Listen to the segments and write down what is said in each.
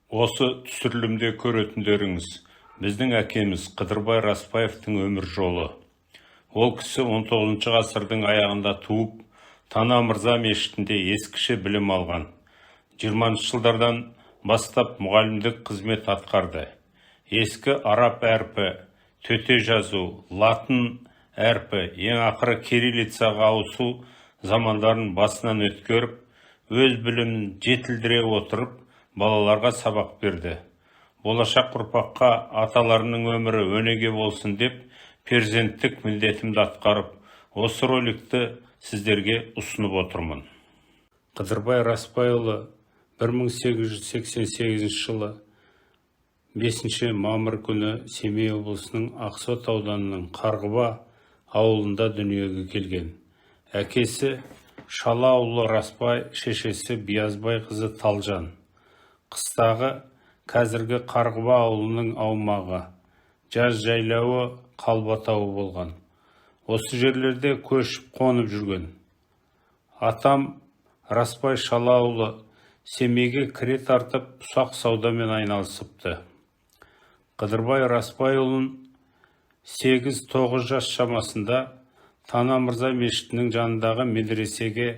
Осы түсірілімде көретіндеріңіз – біздің әкеміз Қыдырбай Расбаевтың өмір жолы. Ол кісі 19 ғасырдың аяғында туып, Тана Мырза мешітінде ескіше білім алған. 20 жылдардан бастап мұғалімдік қызмет атқарды. Ескі араб әрпі, төте жазу, латын әрпі, ең ақыры кириллицаға ауысу замандарын басынан өткеріп, өз білімін жетілдіре отырып, балаларға сабақ берді. Болашақ ұрпаққа аталарының өмірі өнеге болсын деп, перзенттік міндетімді атқарып, осы роликті сіздерге ұсынып отырмын. Қыдырбай Расбайұлы 1888 жылы 5 мамыр күні Семей облысының Ақсуат ауданының Қарғыба ауылында дүниеге келген. Әкесі Шалаұлы Расбай, шешесі Биязбай қызы Талжан. Қыстағы қазіргі Қарғыба ауылының аумағы, жаз жайлауы Қалба тауы болған. Осы жерлерде көшіп қонып жүрген. Атам Расбай Шалаұлы Семейге кіре тартып, ұсақ саудамен айналысыпты. Қыдырбай Расбайұлын 8-9 жас шамасында Тана Мырза мешітінің жанындағы медресеге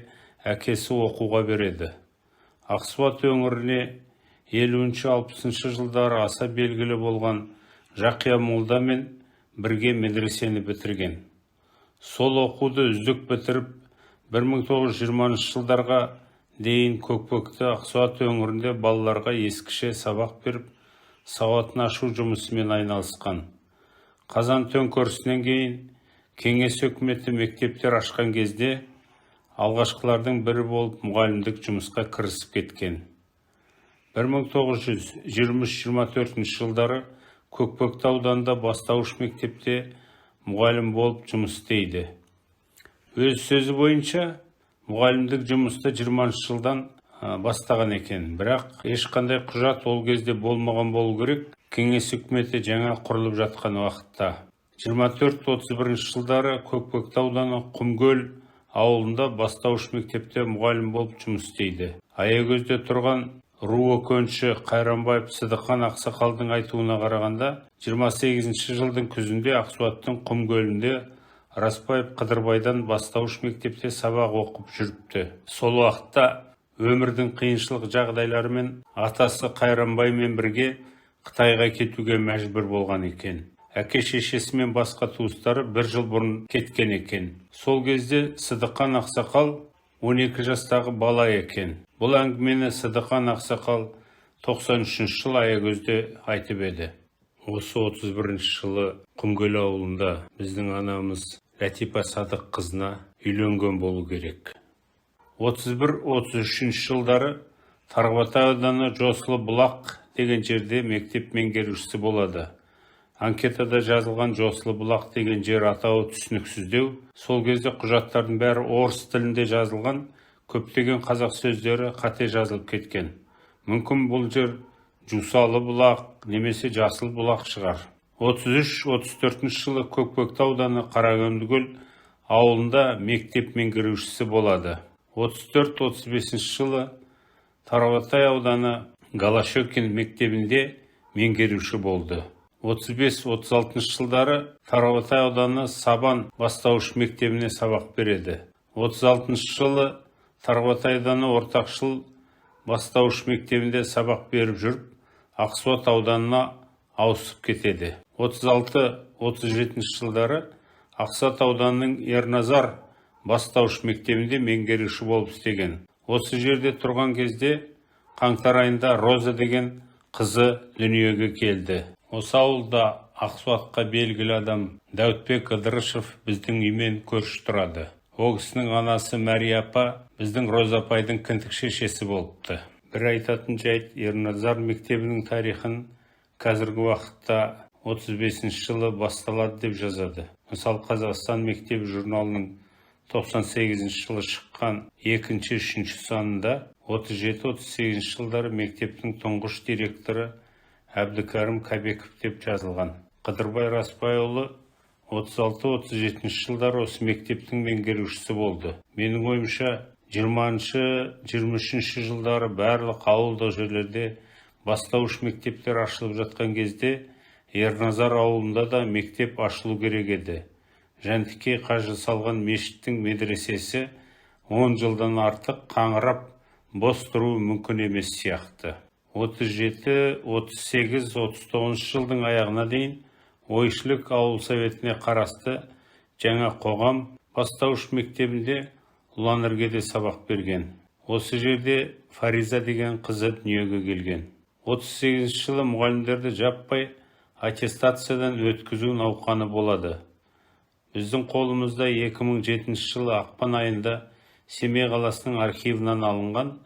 әкесі оқуға береді. Ақсуат өңіріне 50-60 жылдары аса белгілі болған Жақия молдамен бірге медресені бітірген. Сол оқуды үздік бітіріп, 1920 жылдарға дейін Көкпекті, Ақсуат өңірінде балаларға ескіше сабақ беріп, сауатын ашу жұмысымен айналысқан. Қазан төңкерісінен кейін Кеңес өкіметі мектептер ашқан кезде алғашқылардың бірі болып мұғалімдік жұмысқа кірісіп кеткен. 1923-24 жылдары Көкпекті ауданында бастауыш мектепте мұғалім болып жұмыс істейді. Өз сөзі бойынша, мұғалімдік жұмысты 20 жылдан бастаған екен, бірақ ешқандай құжат ол кезде болмаған болу керек, Кеңес үкіметі жаңа құрылып жатқан уақытта. 24-31 жылдары Көкпекті ауданы Құмкөл ауылында бастауыш мектепте мұғалім болып жұмыс істейді. Аягөзде тұрған руы көнші Қайранбаев Сыдықан ақсақалдың айтуына қарағанда, 28 жылдың күзінде Ақсуаттың Құмкөлінде Расбаев Қыдырбайдан бастауыш мектепте сабақ оқып жүріпті. Сол уақытта өмірдің қиыншылық жағдайларымен атасы Қайранбаймен бірге Қытайға кетуге мәжбүр болған екен. Әке шешесі мен басқа туыстары бір жыл бұрын кеткен екен. Сол кезде Сыдықан ақсақал 12 жастағы бала екен. Бұл әңгімені Сыдықан ақсақал 93 жылы Аягөзде айтып еді. Осы 31 жылы Құмкөл ауылында біздің анамыз Ләтипа Садық қызына үйленген болу керек. 31-33 жылдары Тарбағатай ауданы Жосылы Бұлақ деген жерде мектеп меңгерушісі болады. Анкетада жазылған Жосылы Бұлақ деген жер атауы түсініксіздеу. Сол кезде құжаттардың бәрі орыс тілінде жазылған, көптеген қазақ сөздері қате жазылып кеткен. Мүмкін, бұл жер Жусалы Бұлақ немесе Жасыл Бұлақ шығар. 33-34 жылы Көкпекті ауданы Қаракөндікөл ауылында мектеп меңгерушісі болады. 34-35 жылы Тарбағатай ауданы Голощекин мектебінде меңгеруші болды. 35-36 жылдары Тарбағатай ауданы Сабан бастауыш мектебіне сабақ береді. 36 жылы Тарбағатай ауданы Ортақшыл бастауыш мектебінде сабақ беріп жүріп, Ақсуат ауданына ауысып кетеді. 36-37 жылдары Ақсуат ауданының Ерназар бастауыш мектебінде меңгеруші болып істеген. Осы жерде тұрған кезде қаңтар айында Роза деген қызы дүниеге келді. Осы ауылда Ақсуатқа белгілі адам Дәуітбек Ыдырышев біздің үймен көрші тұрады. О кісінің анасы Мәрия апа біздің Роза апайдың кіндік шешесі болыпты. Бір айтатын жайт: Ерназар мектебінің тарихын қазіргі уақытта 35 жылы басталады деп жазады. Мысалы, «Қазақстан мектебі» журналының 98 жылы шыққан екінші, үшінші санында 37-38 жылдары мектептің тұңғыш директоры Әбдікәрім Кәбеков деп жазылған. Қыдырбай Расбайұлы 36-37 жылдары осы мектептің меңгерушісі болды. Менің ойымша, 20-23 жылдары барлық ауылдық жерлерде Бастауыш мектептер ашылып жатқан кезде Ерназар ауылында да мектеп ашылу керек еді. Жәнтікей қажы салған мешіттің медресесі 10 жылдан артық қаңырап бос тұруы мүмкін емес сияқты. 37, 38, 39 жылдың аяғына дейін Ойшілік ауыл советіне қарасты Жаңа Қоғам бастауыш мектебінде, Ұланіргеде сабақ берген. Осы жерде Фариза деген қызы дүниеге келген. 38 жылы мұғалімдерді жаппай аттестациядан өткізу науқаны болады. Біздің қолымызда 2007 жылы ақпан айында Семей қаласының архивінен алынған,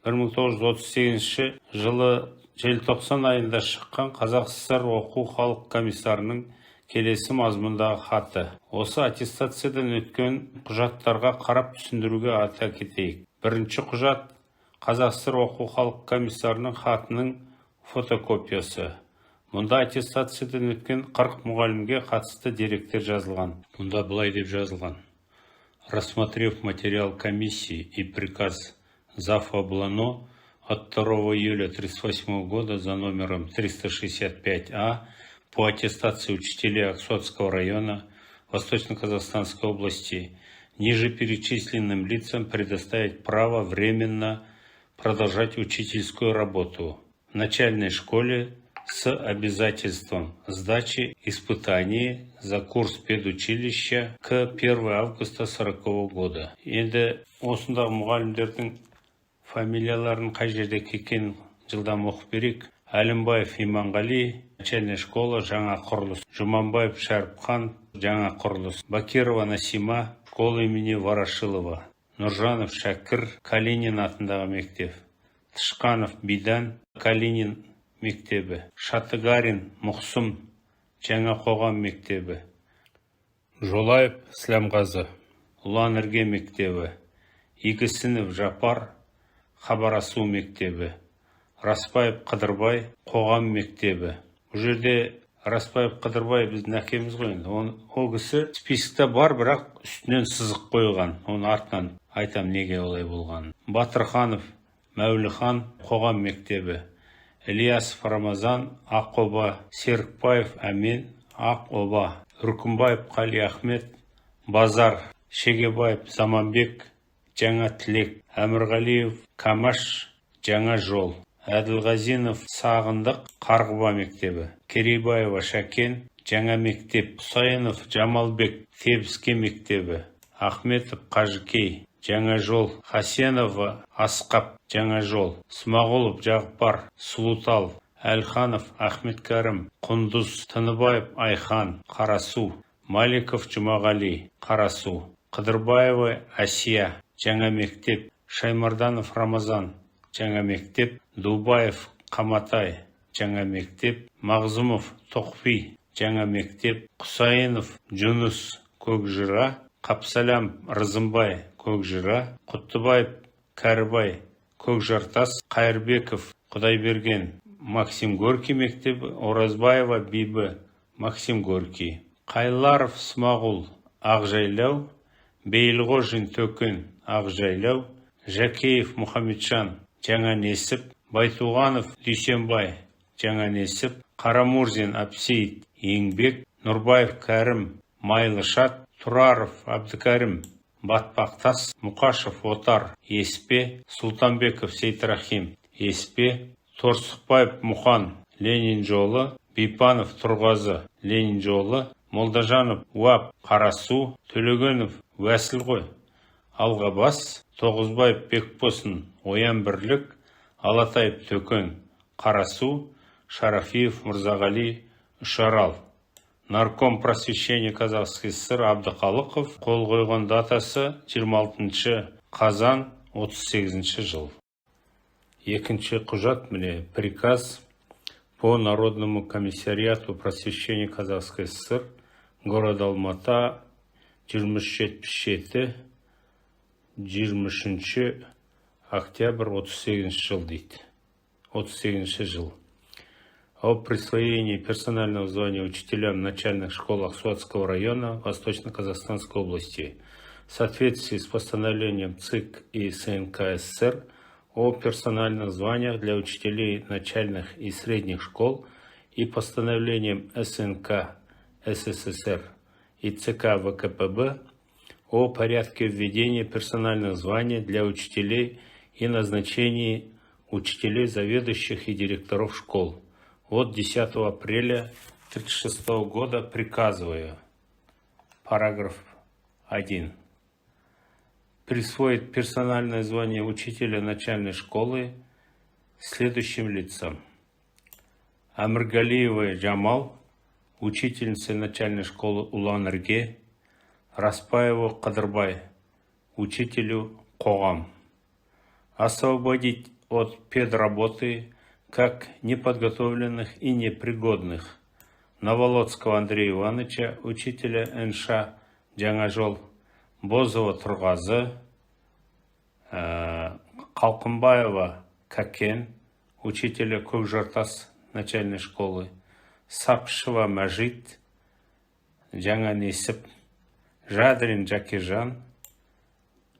1938 жылы желтоқсан айында шыққан Қазақ СССР оқу халық комиссарының келесі мазмұндағы хаты. Осы аттестациядан өткен құжаттарға қарап, түсіндіруге айта кетейік. Бірінші құжат — Қазақ СССР оқу халық комиссарының хатының фотокопиясы. Мұнда аттестациядан өткен 40 мұғалімге қатысты деректер жазылған. Мұнда былай деп жазылған: «Рассмотрев материал комиссии и приказ зав. Облоно от 2 июля 1938 года за номером 365А по аттестации учителей Аксуатского района Восточно-Казахстанской области, ниже перечисленным лицам предоставить право временно продолжать учительскую работу в начальной школе с обязательством сдачи испытаний за курс педучилища к 1 августа 40 года». Енді осындағы мұғалімдердің фамилияларын, қай жерде екенін жылдам оқып берейік. Әлімбаев Иманғали, начальная школа, Жаңа Құрылыс. Жұманбаев Шәріпхан, Жаңа Құрылыс. Бакирова Насима, школа имени Ворошилова. Нұржанов Шәкір, Калинин атындағы мектеп. Тышқанов Бидан, Калинин мектебі. Шатыгарин Мұқсым, Жаңа Қоғам мектебі. Жолаев Сләмғазы, Ұланірге мектебі. Игісінов Жапар, Хабарасу мектебі. Распаев Қыдырбай, Қоғам мектебі. Бұл жерде Распаев Қыдырбай біздің әкеміз ғой енді. Ол кісі список та бар, бірақ үстінен сызық қойған. Оны артынан айтам, неге олай болғанын. Батырханов Мәуліхан, Қоғам мектебі. Ілиясов Рамазан, Ақоба. Серікбаев Әмен, Ақоба. Үркімбаев Қали Ахмет, Базар. Шегебаев Заманбек, Жаңа Тілек. Әмірғалиев Камаш, Жаңа Жол. Әділғазинов Сағындық, Қарғыба мектебі. Керейбаева Шәкен, Жаңа мектеп. Құсайынов Жамалбек, Тебіске мектебі. Ахметов Қажыкей, Жаңа Жол. Хасенова Асқап, Жаңа Жол. Смағұлов Жағыпар, Сұлутал. Әлханов Ахметкәрім, Құндыз. Тыныбаев Айхан, Қарасу. Маликов Жұмағали, Қарасу. Қыдырбаева Әсия, Жаңа мектеп. Шаймарданов Рамазан, Жаңа мектеп. Дубаев Қаматай, Жаңа мектеп. Мағзұмов Тоқфи, Жаңа мектеп. Құсайынов Жүніс, Көкжыра. Қапсалям Рызымбай, Көкжыра. Құттыбаев Кәрібай, Көкжартас. Қайырбеков Құдайберген, Максим Горький мектебі. Оразбаева Бибі, Максим Горький. Қайларов Смағұл, Ақжайлау. Бейілғожин Төкен, Ақжайлау. Жәкеев Мұхамеджан, Жаңа Несіп. Байтуғанов Дүйсенбай, Жаңа Несіп. Қарамурзин Әбсейіт, Еңбек. Нұрбаев Кәрім, Майлышат. Тұраров Әбдікәрім, Батпақтас. Мұқашев Отар, Еспе. Сұлтанбеков Сейтрахим, Еспе. Торсықбаев Мұхан, Ленин жолы. Бипанов Тұрғазы, Ленин жолы. Молдажанов Уап, Қарасу. Төлегенов Уәсіл ғой, Алғабас. Тоғызбаев Бекбосын, Оян Бірлік. Алатаев Төкен, Қарасу. Шарафиев Мырзағали, Үшарал. Нарком просвещения Казахской ССР Абдықалықов қол қойған, датасы 26 қазан 38 жыл. Екінші құжат, міне, приказ по Народному комиссариату просвещения Казахской ССР города Алмата, 2377, 23 октябрь 38 жыл дейді, 38 жыл, о присвоении персонального звания учителям начальных школ Аксуатского района Восточно-Казахстанской области. В соответствии с постановлением ЦИК и СНК СССР от о персональных званиях для учителей начальных и средних школ и постановлением СНК СССР и ЦК ВКПБ о порядке введения персональных званий для учителей и назначении учителей, заведующих и директоров школ. От 10 апреля 1936 года приказываю. Параграф 1. Присвоить персональное звание учителя начальной школы следующим лицам. Амиргалиева Джамал, учительница начальной школы Улан-Ирге, Распаеву Кадырбай, учителю Қоғам. Освободить от педработы как неподготовленных и непригодных Новолодского Андрея Ивановича, учителя НШ Жаңажол, Бозова Тұрғазы, Қалқымбаева Кәкен, учителя Көкжартас начальной школы, Сапшева Мәжит, Жаңа Несіп, Жадрин Жакежан,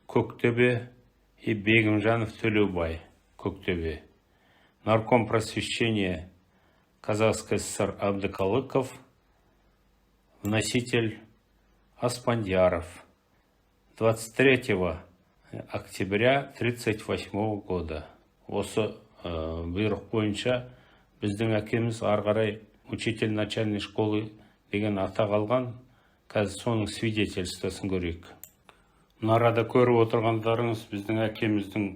Көктөбе и Бегімжанов Төлеубай, Көктөбе. Нарком просвещения Казахской ССР Абдыкалыков, вноситель Аспандиаров. 23 октября 1938 года. Осы бұйрық бойынша біздің әкеміз ары қарай учитель начальной школы деген атақ алған. Қазір соның свидетельствосын көрейік. Мына арада көріп отырғандарыңыз біздің әкеміздің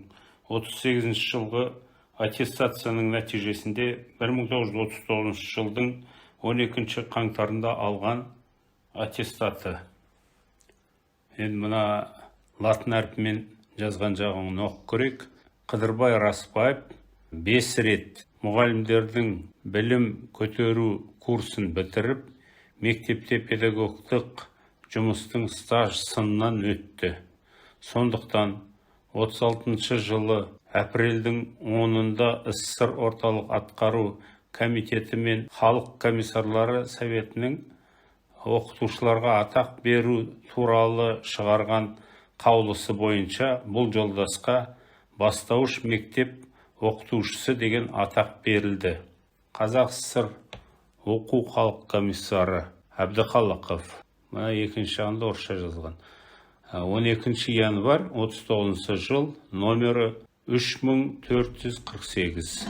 38 жылғы аттестацияның нәтижесінде 1939 жылдың 12 қаңтарында алған аттестаты. Енді мына латын әрпімен жазған жағын оқып көрейік. Қыдырбай Распаев бес рет мұғалімдердің білім көтеру курсын бітіріп, мектепте педагогтық жұмыстың стаж сынынан өтті. Сондықтан 36 жылы апрельдің 10-ында СССР Орталық Атқару комитеті мен Халық комиссарлары советінің оқытушыларға атақ беру туралы шығарған қаулысы бойынша бұл жолдасқа бастауыш мектеп оқытушысы деген атақ берілді. Қазақ ССР оқу халық комиссары Әбдіқалықов. Мына екінші жағында орысша жазылған. 12 январь 39 жыл, номері 3448.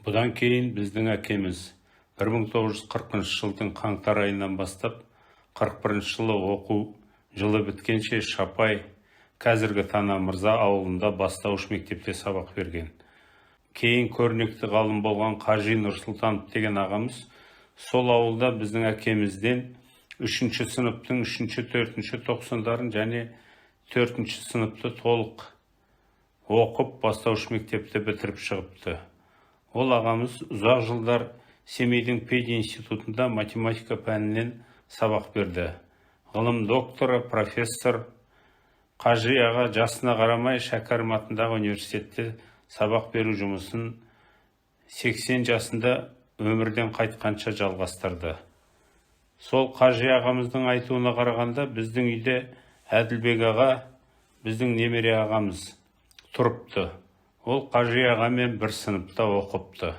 Бұдан кейін біздің әкеміз 1940 жылдың қаңтар айынан бастап 41 жылы оқу жылы біткенше Шапай, қазіргі Тана Мырза ауылында бастауыш мектепте сабақ берген. Кейін көрнекті ғалым болған Қажи Нұрсұлтанов деген ағамыз сол ауылда біздің әкемізден үшінші сыныптың үшінші, төртінші тоқсандарын және төртінші сыныпты толық оқып, бастауыш мектепті бітіріп шығыпты. Ол ағамыз ұзақ жылдар Семейдің пединститутында математика пәнінен сабақ берді. Ғылым докторы, профессор Қажи аға жасына қарамай Шәкәрім атындағы университетте сабақ беру жұмысын 80 жасында өмірден қайтқанша жалғастырды. Сол Қажи ағамыздың айтуына қарағанда, біздің үйде Әділбек аға, біздің немере ағамыз тұрыпты. Ол Қажи ағамен бір сыныпта оқыпты.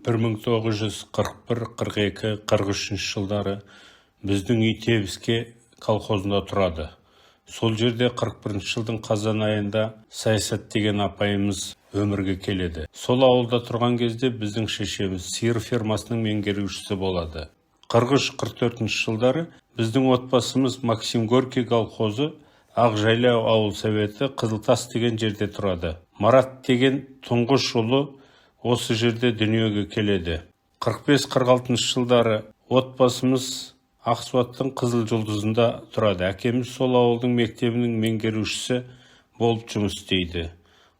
1941, 42, 43 жылдары біздің үй Тебіске колхозында тұрады. Сол жерде 41 жылдың қазан айында Саясат деген апайымыз өмірге келеді. Сол ауылда тұрған кезде біздің шешеміз сиыр фермасының меңгерушісі болады. 43-44 жылдары біздің отбасымыз Максим Горький колхозы, Ақжайлау ауыл советі, Қызылтас деген жерде тұрады. Марат деген тұңғыш ұлы осы жерде дүниеге келеді. 45-46 жылдары отбасымыз Ақсуаттың Қызыл Жұлдызында тұрады. Әкеміз сол ауылдың мектебінің меңгерушісі болып жұмыс істейді.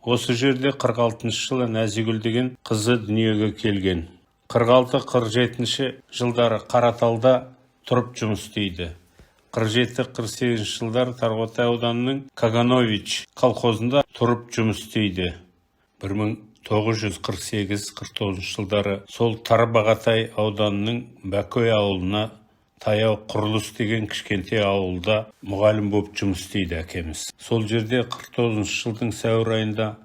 Осы жерде 46 жылы Нәзигүл деген қызы дүниеге келген. 46-47 жылдары Қараталда тұрып жұмыс істейді. 47-48 жылдары Тарбағатай ауданының Каганович колхозында тұрып жұмыс істейді. 1948-49 жылдары сол Тарбағатай ауданының Бәкөй ауылына таяу Құрылыс деген кішкентай ауылда мұғалім болып жұмыс істейді әкеміз. Сол жерде 49 жылдың сәуір айында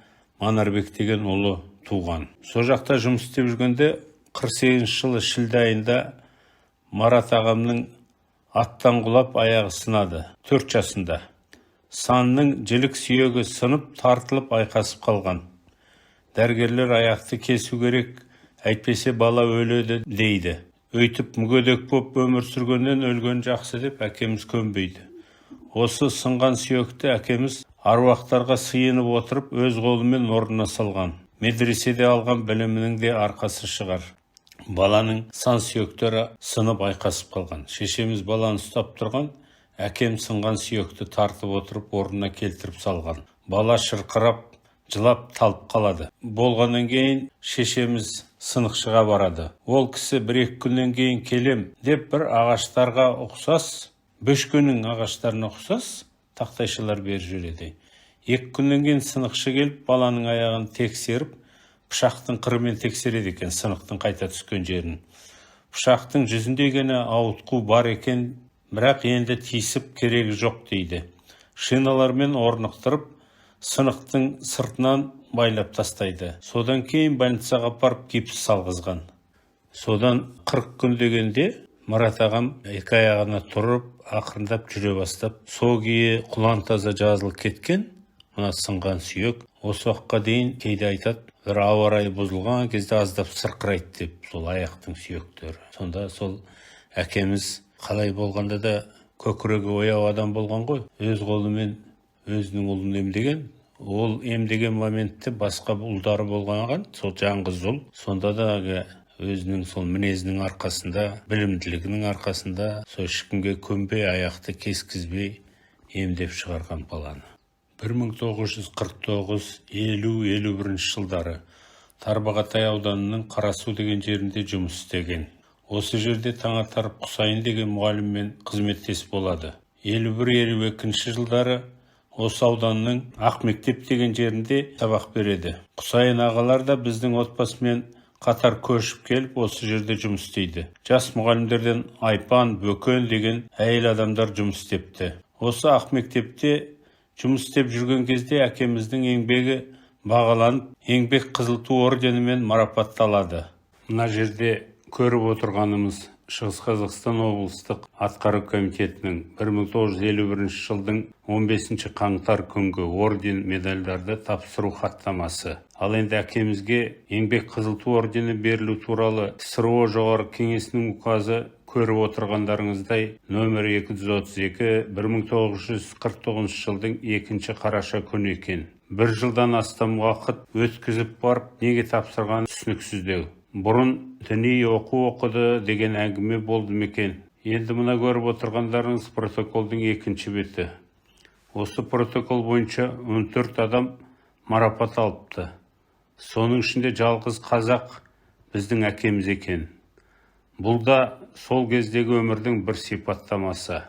Манарбек деген ұлы туған. Сол жақта жұмыс істеп жүргенде 48 жылы шілде айында Марат ағамның аттан құлап, аяғы сынады 4 жасында. Санның жілік сүйегі сынып, тартылып, айқасып қалған. Дәрігерлер аяқты кесу керек, әйтпесе бала өледі дейді. Өйтіп мүгедек боп өмір сүргеннен өлген жақсы деп әкеміз көнбейді. Осы сынған сүйекті әкеміз аруақтарға сыйынып отырып, өз қолымен орнына салған. Медреседе алған білімінің де арқасы шығар. Баланың сан сүйектері сынып, айқасып қалған. Шешеміз баланы ұстап тұрған, әкем сынған сүйекті тартып отырып, орнына келтіріп салған. Бала шырқырап жылап, талып қалады. Болғаннан кейін шешеміз сынықшыға барады. Ол кісі бір екі күннен кейін келем деп, бір ағаштарға ұқсас, бөшкенің ағаштарына ұқсас тақтайшалар беріп жібереді. 2 күннен кейін сынықшы келіп, баланың аяғын тексеріп, пышақтың қырымен тексереді екен сынықтың қайта түскен жерін. Пышақтың жүзінде ғана ауытқу бар екен, бірақ енді тиісіп керегі жоқ дейді. Шиналармен орнықтырып, сынықтың сыртынан байлап тастайды. Содан кейін больницаға апарып, гипс салғызған. Содан 40 күн дегенде Марат ағам екі аяғына тұрып, ақырындап жүре бастап, сол күйі құлан таза жазылып кеткен. Мына сынған сүйек осы уақытқа дейін кейде айтады, бір ауа райы бұзылған кезде аздап сырқырайды деп сол аяқтың сүйектері. Сонда сол әкеміз қалай болғанда да көкірегі ояу адам болған ғой. Өз қолымен өзінің ұлын емдеген. Ол емдеген моментте басқа ұлдары болған, сол жалғыз ұл. Сонда да әлгі өзінің сол мінезінің арқасында, білімділігінің арқасында сол ешкімге көнбей, аяқты кескізбей емдеп шығарған баланы. 1949, 50, 51 жылдары Тарбағатай ауданының Қарасу деген жерінде жұмыс істеген. Осы жерде Таңатаров Құсайын деген мұғаліммен қызметтес болады. 51, 52 жылдары осы ауданның Ақмектеп деген жерінде сабақ береді. Құсайын ағалар да біздің отбасымен қатар көшіп келіп, осы жерде жұмыс істейді. Жас мұғалімдерден Айпан, Бөкен деген әйел адамдар жұмыс істепті. Осы Ақмектепте жұмыс істеп жүрген кезде әкеміздің еңбегі бағаланып, Еңбек Қызыл Ту орденімен марапатталады. Мына жерде көріп отырғанымыз Шығыс Қазақстан облыстық атқару комитетінің 1951 жылдың 15 қаңтар күнгі орден, медальдарды тапсыру хаттамасы. Ал енді әкемізге Еңбек Қызыл Ту ордені берілу туралы КСРО Жоғарғы Кеңесінің указы, көріп отырғандарыңыздай, нөмір 232, 1949 жылдың 2 қараша күні екен. Бір жылдан астам уақыт өткізіп барып неге тапсырғаны түсініксіздеу. Бұрын діни оқу оқыды деген әңгіме болды ма екен? Енді мына көріп отырғандарыңыз протоколдың екінші беті. Осы протокол бойынша 14 адам марапат алыпты. Соның ішінде жалғыз қазақ біздің әкеміз екен. Бұл да сол кездегі өмірдің бір сипаттамасы.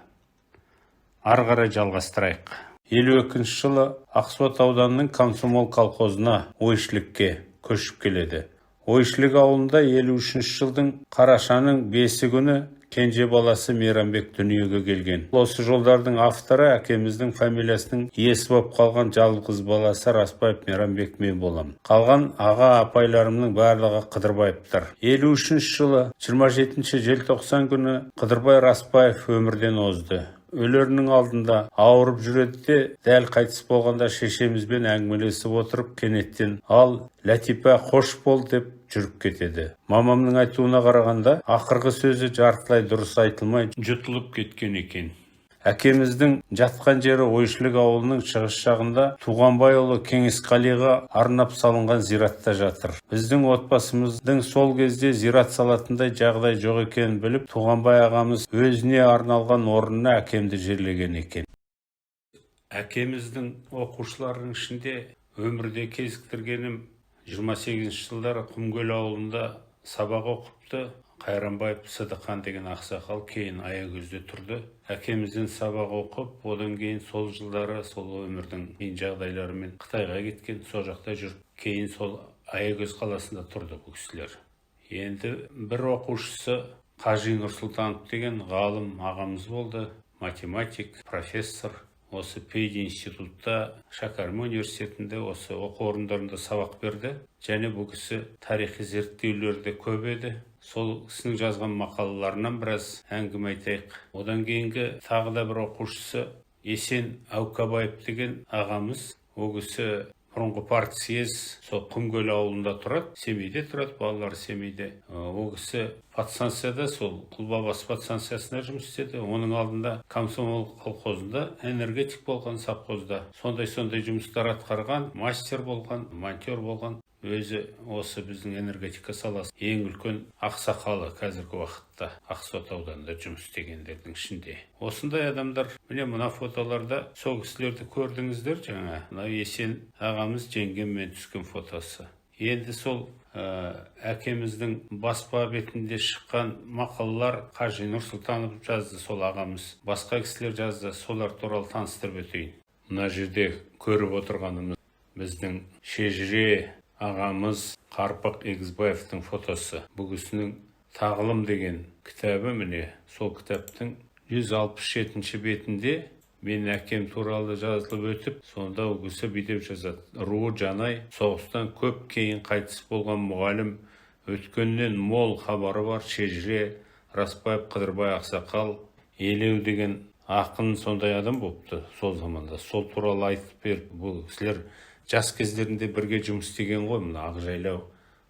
Ары қарай жалғастырайық. 52 жылы Ақсуат ауданының Комсомол колхозына Ойшілікке көшіп келеді. Ойшілік ауылында 53 жылдың қарашаның 5-і күні кенже баласы Мейрамбек дүниеге келген. Осы жолдардың авторы әкеміздің фамилиясының иесі болып қалған жалғыз баласы Распаев Мейрамбек мен болам. Қалған аға, апайларымның барлығы Қыдырбаевтар. 53 жылы 27 желтоқсан күні Қыдырбай Распаев өмірден озды. Өлерінің алдында ауырып жүреді де, дәл қайтыс болғанда шешемізбен әңгімелесіп отырып, кенеттен: «Ал, Ләтипа, қош бол», – деп жүріп кетеді. Мамамның айтуына қарағанда, ақырғы сөзі жартылай дұрыс айтылмай, жұтылып кеткен екен. Әкеміздің жатқан жері Ойшілік ауылының шығыс жағында Туғанбайұлы Кеңесқалиға арнап салынған зиратта жатыр. Біздің отбасымыздың сол кезде зират салатындай жағдай жоқ екенін біліп, Туғанбай ағамыз өзіне арналған орнына әкемді жерлеген екен. Әкеміздің оқушыларының ішінде өмірде кезіктіргенім, 28 жылдары Құмкөл ауылында сабақ оқыпты Қайранбаев Сыдықан деген ақсақал, кейін Аягөзде тұрды. Әкемізден сабақ оқып, одан кейін сол жылдары сол өмірдің қиын жағдайларымен Қытайға кеткен, сол жақта жүріп, кейін сол Аягөз қаласында тұрды бұл кісілер. Енді бір оқушысы Қажи Нұрсұлтанов деген ғалым ағамыз болды, математик, профессор. Осы пединститутта, Шәкәрім университетінде, осы оқу орындарында сабақ берді. Және бұл кісі тарихи зерттеулерде көп еді. Сол кісінің жазған мақалаларынан біраз әңгіме айтайық. Одан кейінгі тағы да бір оқушысы Есен Әукабаев деген ағамыз. Ол кісі бұрынғы партсъезд, сол Құмкөл ауылында тұрады, Семейде тұрады, балалары Семейде. Ол кісі подстанцияда, сол Құлбабасы подстанциясында жұмыс істеді. Оның алдында Комсомол колхозында энергетик болған, совхозда сондай сондай жұмыстар атқарған, мастер болған, монтер болған. Өзі осы біздің энергетика саласы ең үлкен ақсақалы қазіргі уақытта Ақсуат ауданында жұмыс істегендердің ішінде. Осындай адамдар. Міне, мына фотоларда сол кісілерді көрдіңіздер. Жаңа мына Есен ағамыз жеңгеммен түскен фотосы. Енді сол әкеміздің баспа бетінде шыққан мақалалар, Қажи Нұрсұлтанов жазды, сол ағамыз, басқа кісілер жазды, солар туралы таныстырып өтейін. Мына жерде көріп отырғанымыз біздің шежіре ағамыз Қарпық Егізбаевтың фотосы. Бұл кісінің «Тағылым» деген кітабы. Міне, сол кітаптың 167 бетінде менің әкем туралы жазылып өтіп, сонда ол кісі бүйтіп жазады: «Руы Жанай, соғыстан көп кейін қайтыс болған мұғалім, өткеннен мол хабары бар шежіре Распаев Қыдырбай ақсақал». Елеу деген ақын, сондай адам болыпты сол заманда. Сол туралы айтып беріп, бұл кісілер жас кездерінде бірге жұмыс істеген ғой мына Ақжайлау,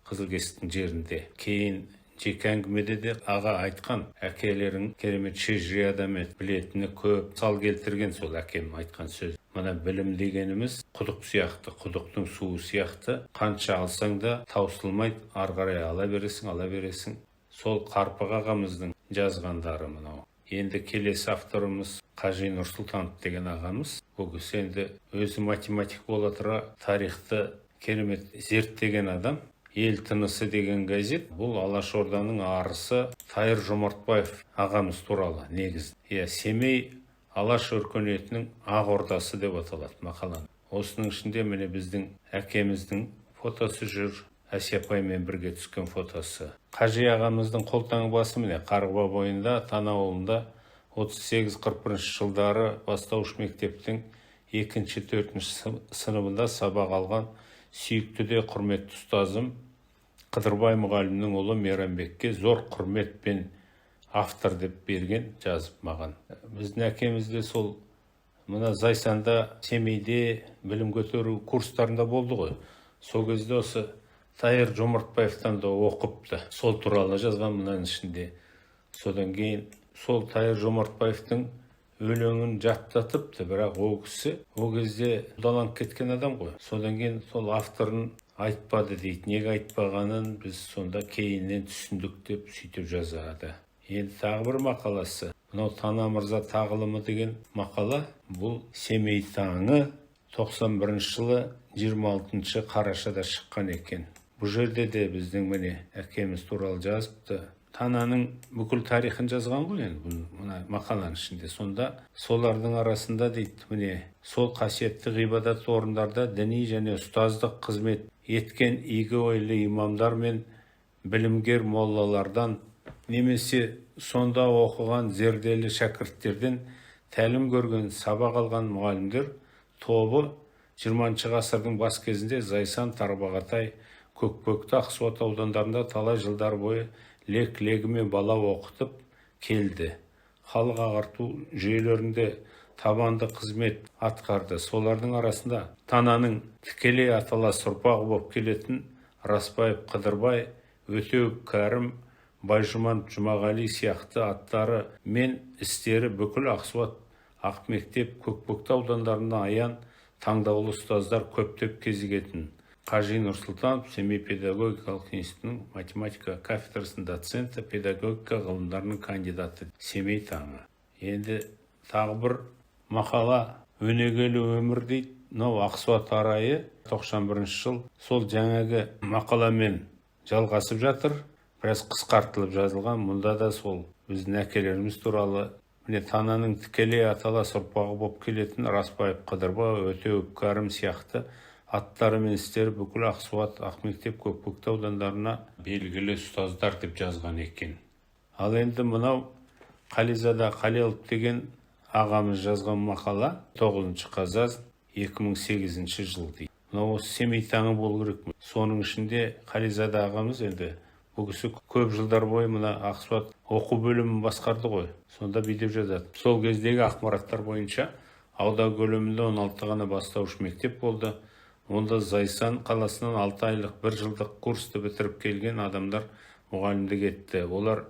Қызылкесіктің жерінде. Кейін жеке әңгімеде де аға айтқан, әкелерің керемет шежіре адам еді, білетіні көп. Мысал келтірген сол әкем айтқан сөз: мына білім дегеніміз құдық сияқты, құдықтың суы сияқты, қанша алсаң да таусылмайды, ары қарай ала бересің, ала бересің. Сол Қарпық ағамыздың жазғандары мынау. Енді келесі авторымыз Қажи Нұрсұлтанов деген ағамыз. Бұл кісі енді өзі математик бола тұра, тарихты керемет зерттеген адам. «Ел тынысы» деген газет, бұл Алашорданың арысы Тайыр Жомартбаев ағамыз туралы негізі. Иә, «Семей алаш өркениетінің ақ ордасы» деп аталады мақаланы. Осының ішінде, міне, біздің әкеміздің фотосы жүр, Әсия апаймен бірге түскен фотосы. Қажи ағамыздың қолтаңбасы. Міне, Қарғыба бойында, Тана ауылында 38-41 жылдары бастауыш мектептің екінші, төртінші сыныбында сабақ алған сүйікті де құрметті ұстазым Қыдырбай мұғалімнің ұлы Мейрамбекке зор құрметпен, автор деп берген жазып маған. Біздің әкеміз де сол мына Зайсанда, Семейде білім көтеру курстарында болды ғой. Сол кезде осы Тайыр Жомартбаевтан да оқыпты, сол туралы жазған мынаның ішінде. Содан кейін сол Тайыр Жомартбаевтың өлеңін жаттатыпты, бірақ ол кісі ол кезде қудаланып кеткен адам ғой. Содан кейін сол авторын айтпады дейді, неге айтпағанын біз сонда кейіннен түсіндік деп сөйтіп жазады. Енді тағы бір мақаласы мынау, «Тана мырза тағылымы» деген мақала. Бұл «Семей таңы», 91 жылы 26 қарашада шыққан екен. Бұл жерде де біздің, міне, әкеміз туралы жазыпты. Тананың бүкіл тарихын жазған ғой енді бұл мына мақаланың ішінде. Сонда солардың арасында дейді, міне, сол қасиетті ғибадат орындарда діни және ұстаздық қызмет еткен игі ойлы имамдар мен білімгер моллалардан немесе сонда оқыған зерделі шәкірттерден тәлім көрген, сабақ алған мұғалімдер тобы 20 ғасырдың бас кезінде Зайсан, Тарбағатай, Көкпекті, Ақсуат аудандарында талай жылдар бойы лек легімен бала оқытып келді, халық ағарту жүйелерінде табанды қызмет атқарды. Солардың арасында Тананың тікелей аталас ұрпағы болып келетін Распаев Қыдырбай, Өтеуов Кәрім, Байжұман Жұмағали сияқты аттары мен істері бүкіл Ақсуат, Ақмектеп, Көкпекті аудандарында аян таңдаулы ұстаздар көптеп кезігетін. Қажи Нұрсұлтанов, Семей педагогикалық институтының математика кафедрасының доценті, педагогика ғылымдарының кандидаты. «Семей таңы». Енді тағы бір мақала: Өнегелі өмір дейді. Мынау «Ақсуат арайы», 91 жыл. Сол жаңағы мақаламен жалғасып жатыр, біраз қысқартылып жазылған. Мұнда да сол біздің әкелеріміз туралы. Міне, Тананың тікелей аталас ұрпағы болып келетін Распаев Қыдырбай, Өтеуов Кәрім сияқты аттары мен істері бүкіл Ақсуат, Ақмектеп, Көкпекті аудандарына белгілі ұстаздар деп жазған екен. Ал енді мынау Қализада Қалелов деген ағамыз жазған мақала, 9 қазан 2008 жыл дейді. Мынау осы «Семей таңы» болу керек. Соның ішінде Қализада ағамыз, енді бұл кісі көп жылдар бойы мына Ақсуат оқу бөлімін басқарды ғой. Сонда бүйтіп жазады: сол кездегі ақпараттар бойынша, аудан көлемінде 16 ғана бастауыш мектеп болды. Онда Зайсан қаласынан 6 айлық, бір жылдық курсты бітіріп келген адамдар мұғалімдік етті. Олар: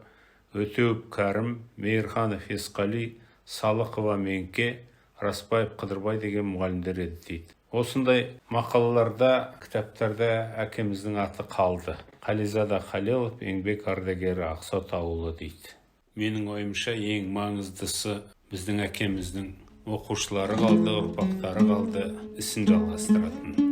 Өтеуов Кәрім, Мейірханов Есқали, Салықова Меңке, Распаев Қыдырбай деген мұғалімдер еді дейді. Осындай мақалаларда, кітаптарда әкеміздің аты қалды. Қализада Халелов, еңбек ардагері, Ақсуат ауылы дейді. Менің ойымша, ең маңыздысы, біздің әкеміздің оқушылары қалды, ұрпақтары қалды, ісін жалғастыратын.